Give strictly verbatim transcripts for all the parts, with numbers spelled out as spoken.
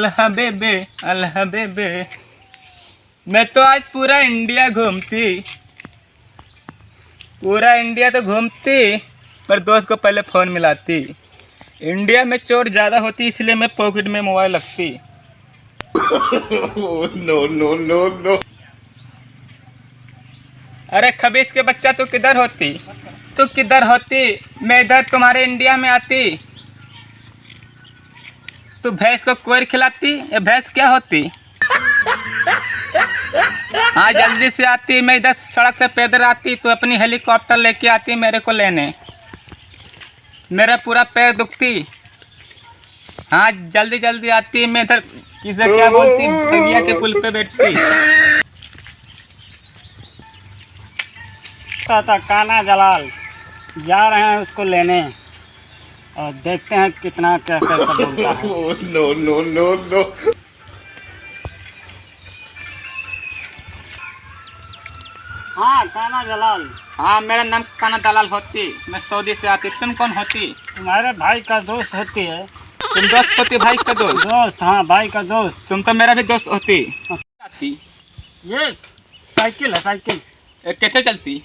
अल्लाह बेबे, अल्लाह बेबे, मैं तो आज पूरा इंडिया घूमती, पूरा इंडिया तो घूमती, पर दोस्त को पहले फोन मिलाती। इंडिया में चोर ज्यादा होती, इसलिए मैं पॉकेट में मोबाइल रखती। No, no, no, no। अरे खबीस के बच्चा, तू किधर होती, तू किधर होती? मैं इधर तुम्हारे इंडिया में आती, तू भैंस को कोयर खिलाती, ये भैंस क्या होती? हाँ, जल्दी से आती, मैं इधर सड़क से पैदल आती, तू अपनी हेलीकॉप्टर लेके आती मेरे को लेने। मेरा पूरा पैर दुखती। हाँ, जल्दी जल्दी आती, मैं इधर, इधर क्या बोलती, भैया के पुल पे बैठती। कहता काना जलाल, जा रहे हैं उसको लेने और देखते हैं कितना क्या कैसा बोलता है। No, no, no, no। हाँ, काना दलाल। हाँ, मेरा नाम काना दलाल होती, मैं सऊदी से आती। तुम कौन होती? तुम्हारे भाई का दोस्त होती है। तुम दोस्त होती, भाई का दोस्त? दोस्त, हाँ, भाई का दोस्त। तुम तो मेरा भी दोस्त होती। आती। ये साइकिल है, साइकिल। ए, कैसे चलती?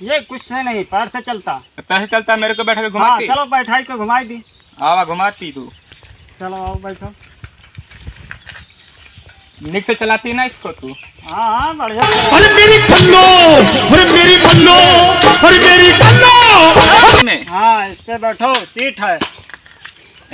ये कुछ से नहीं, पैर से चलता। पैर से चलता, मेरे को बैठा के हाँ, घुमाती? चलो, बैठाई के घुमाई दी। आवा, घुमाती तू। चलो, आओ, बैठो। निक से चलाती ना इसको तू? हाँ, हाँ, बढ़िया। अरे मेरी बल्लो, अरे मेरी बल्लो, अरे मेरी बल्लो। में? हाँ, इस पे बैठो, सीट है।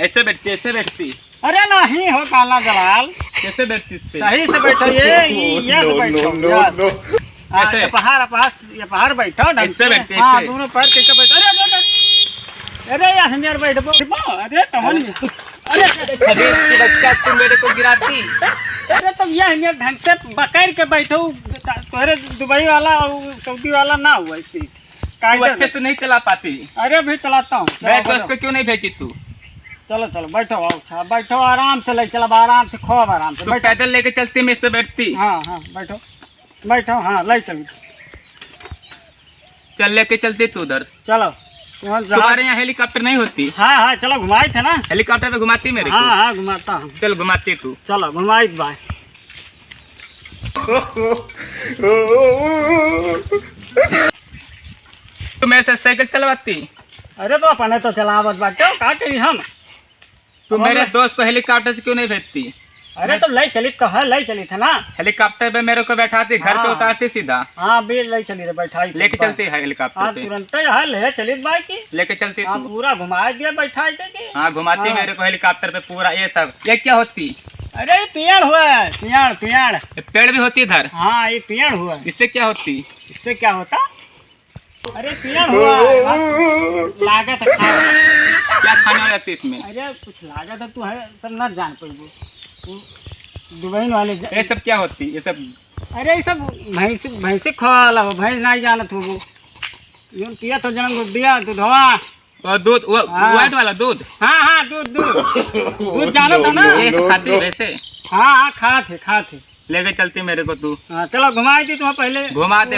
ऐसे बैठती, ऐसे बैठती। अरे नहीं हो काला दलाल। कैसे बैठती इस पे? सही से बैठो, ये, ये, ये से No, बैठो, no, no, ये से। No। हाँ, कैसे? ये पहाड़, पास, ये पहाड़ बैठो ढंग ऐसे से। बैठते, हाँ, ऐसे। दोनों पैर कैसे बैठो? अरे, अरे, अरे। अरे, यार, हम यार बैठबो, बैठबो। अरे, तमन। अरे। अरे, खबीस की बच्चा, तू मेरे को गिराती। अरे, तो ये हम यार ढंग से पकड़ के बैठो, तोहरे दुबई वाला और सऊदी वाला ना हुआ इसी। तू कायदे अच्छे से। से नहीं चला पाती। अरे, अभी चलाता हूँ। मैं चलो, तो बैठो। उसको क्यों नहीं भेजी तू? चलो, चलो, बैठो, आओ, अच्छा, बैठो, आराम से ले चलब, आराम से, खूब आराम से, तू बैठो। पैदल लेके चलती, मैं इस पे बैठती। हाँ, हाँ, बैठो, बैठो, हाँ, ले चल। चल, लेके चलती तू उधर। चलो, वहाँ जा- तुम्हारे यहाँ हेलीकॉप्टर नहीं होती? हाँ, हाँ, चलो, घुमाई थे ना। हेलीकॉप्टर पे घुमाती मेरे को? हाँ, हाँ, घुमाता हूँ। चल, घुमाती तू। चलो, घुमाई बाय। तुम ऐसे साइकिल चलवाती? अरे तो अपने तो चलावत बाटे, का करी हम? तू अब मेरे हम दोस्त को हेलीकॉप्टर से क्यों नहीं भेजती? अरे तो ले चली, कहा ले चली थे ना। हेलीकॉप्टर पे मेरे को बैठाती, घर पे हाँ। उतारती सीधा। हाँ, अभी ले चली रे, बैठाई थी लेके बस। चलती है हेलीकॉप्टर हाँ, पे। तुरंत ही है, ले चली बाइक की। लेके चलती हाँ, तू। पूरा घुमा दिया बैठाई के कि। हाँ, घुमाती हाँ। मेरे को हेलीकॉप्टर पे पूरा ये सब। ये क्या होती? अरे, ये पेड़ हुआ है, पेड़, पेड़। ये पेड़ भी होती इधर? हाँ, ये पेड़ हुआ है। इससे क्या होती? इससे क्या होता? अरे, पेड़ हुआ है, लागत है खाए। क्या खाने वाला होती इसमें? अरे, कुछ लागत है, तू है, सब ना जान पाइबो। तू दुबई वाले जा- ये सब क्या होती? ये सब अरे, ये सब भैंस, भैंस खवाला हो, भैंस नहीं जानत होबो। जौन पियत हो, जौन गुड्डिया, दूधवा। और दूध, वो हाँ। व्हाइट वाला दूध? हाँ, हाँ, दूध, दूध। दूध जानो था ना? No, no, ये no, खाती no। वैसे? हाँ, हाँ, खात है, खात है। लेके चलती मेरे को तू। हाँ, चलो, घुमाई दी तुम्हें पहले। घुमा दे।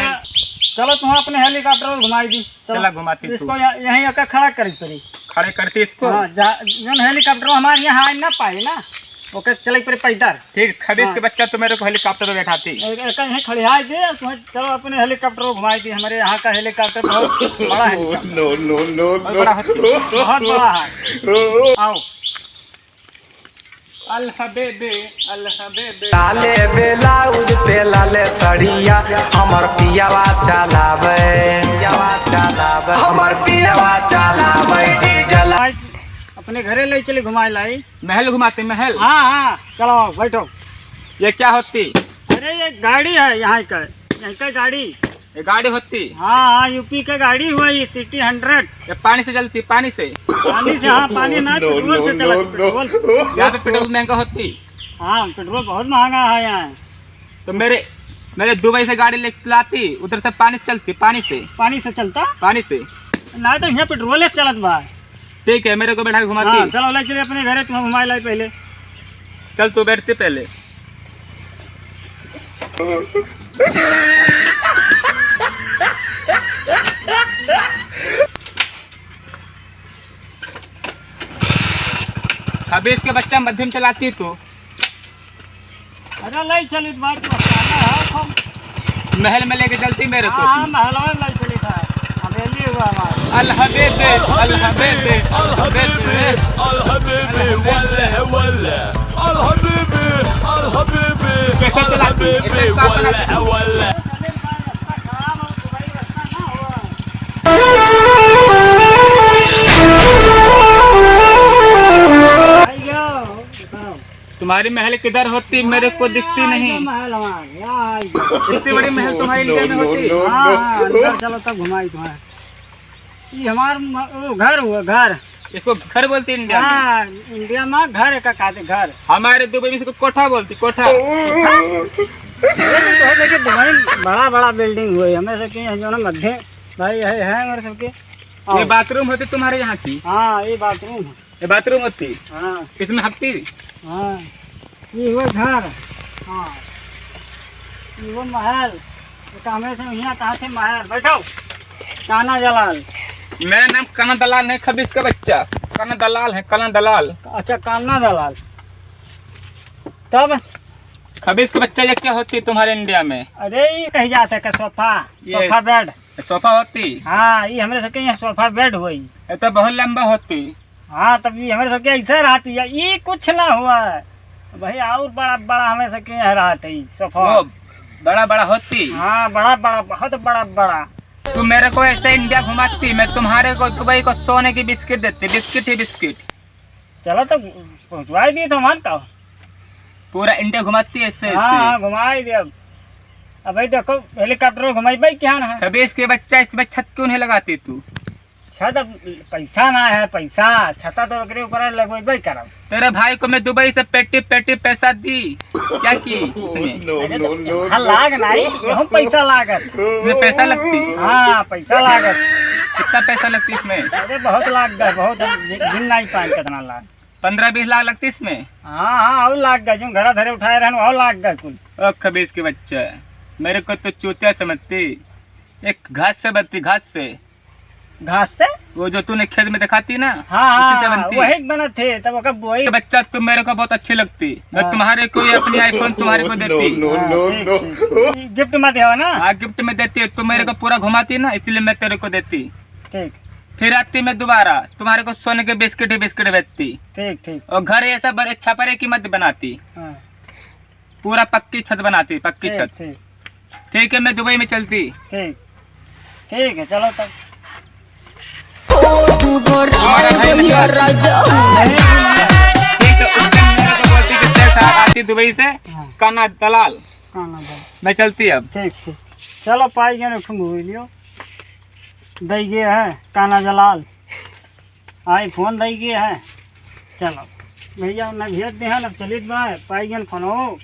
चलो, तुम्हें अपने हेलीकॉप्टर में घुमाई दी। चलो, चला, घुमाती तू। इसको यहाँ, यहीं आकर खड़ा करी पड़ी। खड़े करती इसको? हाँ, जा, जौन हेलीकॉप्टर हमारे यहाँ आ ना पाए ना, ओके, चले पड़े पैदल। ठीक, खबीस हाँ। के बच्चा, तू मेरे को हेलीकॉप्टर में बैठाती। एक, एक यहीं खड़ियाई दे, तुम्हें चलो अपने हेलीकॉप्टर को घुमाई दी। हमारे यहाँ का हेलीकॉप्टर बहुत बड़ा हेलीकॉप्टर। No, no, no, बहुत बड़ा no। होती है। बहुत बड़ा है। आओ। अल्लाह बेबे, अल्लाह बेबे। लाले ब्लाउज पे लाले सड़िया, हमर पियावा चलावे, पियावा चलावे, हमर पियावा चलावे डीजल। आज अपने घरे ले चली घुमाए लाई। महल घुमाते, महल। हाँ, हाँ, चलो, बैठो। ये क्या होती? अरे, ये गाड़ी है यहाँ का, यहाँ का गाड़ी। ये गाड़ी होती? हाँ, हाँ, यूपी के गाड़ी हुआ ये, सिटी हंड्रेड। ये पानी से चलती, पानी से? पानी से, हाँ, पानी ना, No, पेट्रोल से no, चलती, no, no। पेट्रोल। यहाँ पे पेट्रोल महंगा होती? हाँ, पेट्रोल बहुत महंगा है यहाँ। तो मेरे, मेरे दुबई से गाड़ी ले लाती, उधर से पानी से चलती, पानी से। पानी से चलता? पानी से। ना तो यहाँ पेट्रोल से चलत बा। ठीक है, मेरे को बैठा के घुमाती। हाँ, चलो, ले चलिए अपने घरे, तुम्हें घुमाए लाई पहले। चल, तू बैठती पहले। खबीस के बच्चा, मध्यम चलाती तू। अरे, ले चलित बात तो बताना है, हम महल में लेके चलती मेरे को। हाँ, हाँ, महल में ले चलित है। हवेली हुआ हमारा। अल हबीबी, अल हबीबी, अल हबीबी, अल हबीबी, वल्ले, वल्ले। अल हबीबी, अल हबीबी, कैसे चलाती? अल हबीबी, कैसे वल्ले, वल्ले। तुम्हारी महल किधर होती, मेरे को दिखती नहीं। महल हमार, यहाँ आई। इतनी बड़ी महल तुम्हारी इंडिया में होती? हाँ, हाँ, अंदर चलो तब घुमाई तुम्हें। ये हमार म-, वो घर हुआ, घर। इसको घर बोलती इंडिया में? हाँ, इंडिया में घर का कहते, घर। हमारे दुबई में इसको कोठा बोलती, कोठा। हाँ? ये तो है, देखिए, दुबई में बड़ा बड़ा बिल्डिंग हुआ है, हमें से कहीं जो ना मध्य भाई है, है हमारे सबके। ये आओ। बाथरूम होती तुम्हारे यहाँ की? हाँ, ये बाथरूम है। ये बाथरूम होती? हाँ। इसमें हकती? हाँ। ये हुआ घर। हाँ। ये हुआ महल। तो हमें से यहाँ कहाँ थे महल? बैठो। काना दलाल। मेरा नाम काना दलाल नहीं, खबीस का बच्चा। काना दलाल है, काना दलाल। अच्छा, काना दलाल। तब? खबीस का बच्चा, ये क्या होती तुम्हारे इंडिया में? अरे, ये कही जाता है कि सोफा, ये सोफा बेड। सोफा होती? हाँ, ये हमरे सबके यहाँ सोफा बेड हुई। ये तो बहुत लंबा होती। हाँ, तब ये हमरे सबके ऐसे रहती है, ये कुछ ना हुआ है। भाई, और बड़ा बड़ा हमरे सबके यहाँ रहत है सोफा। वो बड़ा बड़ा होती? हाँ, बड़ा बड़ा, बहुत बड़ा बड़ा। तुम मेरे को ऐसे इंडिया घुमाती, मैं तुम्हारे को दुबई को सोने की बिस्किट देती, बिस्किट ही बिस्किट। चलो तो पहुँचवाई दिए तो हमार का। पूरा इंडिया घुमाती है ऐसे, हाँ, ऐसे। हाँ, घुमाई दे अब। अब भाई देखो, हेलीकॉप्टर घुमाई भाई क्या ना है? खबीस के बच्चा, इसमें छत क्यों नहीं लगाती तू? छत अब पैसा ना है, पैसा, छता तो ओकरे ऊपर लगवेबे करब। तेरे भाई को मैं दुबई से पेटी पेटी पैसा दी, क्या की उसने? अरे तो यहाँ लाग नहीं, यहाँ पैसा लागत। इसमें पैसा लगती? हाँ, पैसा लागत। कितना पैसा लगती इसमें? अरे बहुत लाग गए, बहुत, हम गि-, गिन नहीं पाए कितना लाग। पन्द्रह बीस लाख लगती इसमें? हाँ, हाँ, और लाग गए, जो घड़ा धरे उठाए रहन, और लाग गए कुल। ओ खबीस के बच्चा, मेरे को तो चूतिया समझती, एक घास से बनती, घास से। घास से? वो जो तूने खेत में दिखाती ना, हाँ, उसी से हाँ, बनती। वही बनत थे, तब ओकर बोई। बच्चा, तुम मेरे को बहुत अच्छी लगती। मैं हाँ। तुम्हारे को ये अपनी iPhone तुम्हारे को देती। हाँ, ठीक, ठीक। गिफ्ट में देवा ना? हाँ, गिफ्ट में देती है। तुम मेरे को पूरा घुमाती ना, इसलिए मैं तेरे को देती। ठीक। फिर आती मैं दोबारा, तुम्हारे को सोने के बिस्किट ही बिस्किट बेचती। ठीक, ठीक। और घर ऐसा बड़े छपरे की मत बनाती। हाँ। पूरा पक्की छत बनाती, पक्की ठीक, छत। ठीक। ठीक है, मैं दुबई में चलती। ठीक, ठीक है, चलो तब। ओ तू गोरा भैया राजा। ठीक है, उस दिन मेरे को बोलती कि सर साहब आती दुबई से, हाँ। काना दलाल। काना दलाल। मैं चलती अब। ठीक, ठीक। चलो, पाई गए, एक ठो मोबाइलियो। दई गए है, काना दलाल। iPhone दई गए है। चलो, भैया, उन्हें भेज दे हैं, अब चलित बा, पाई गए फोन हो।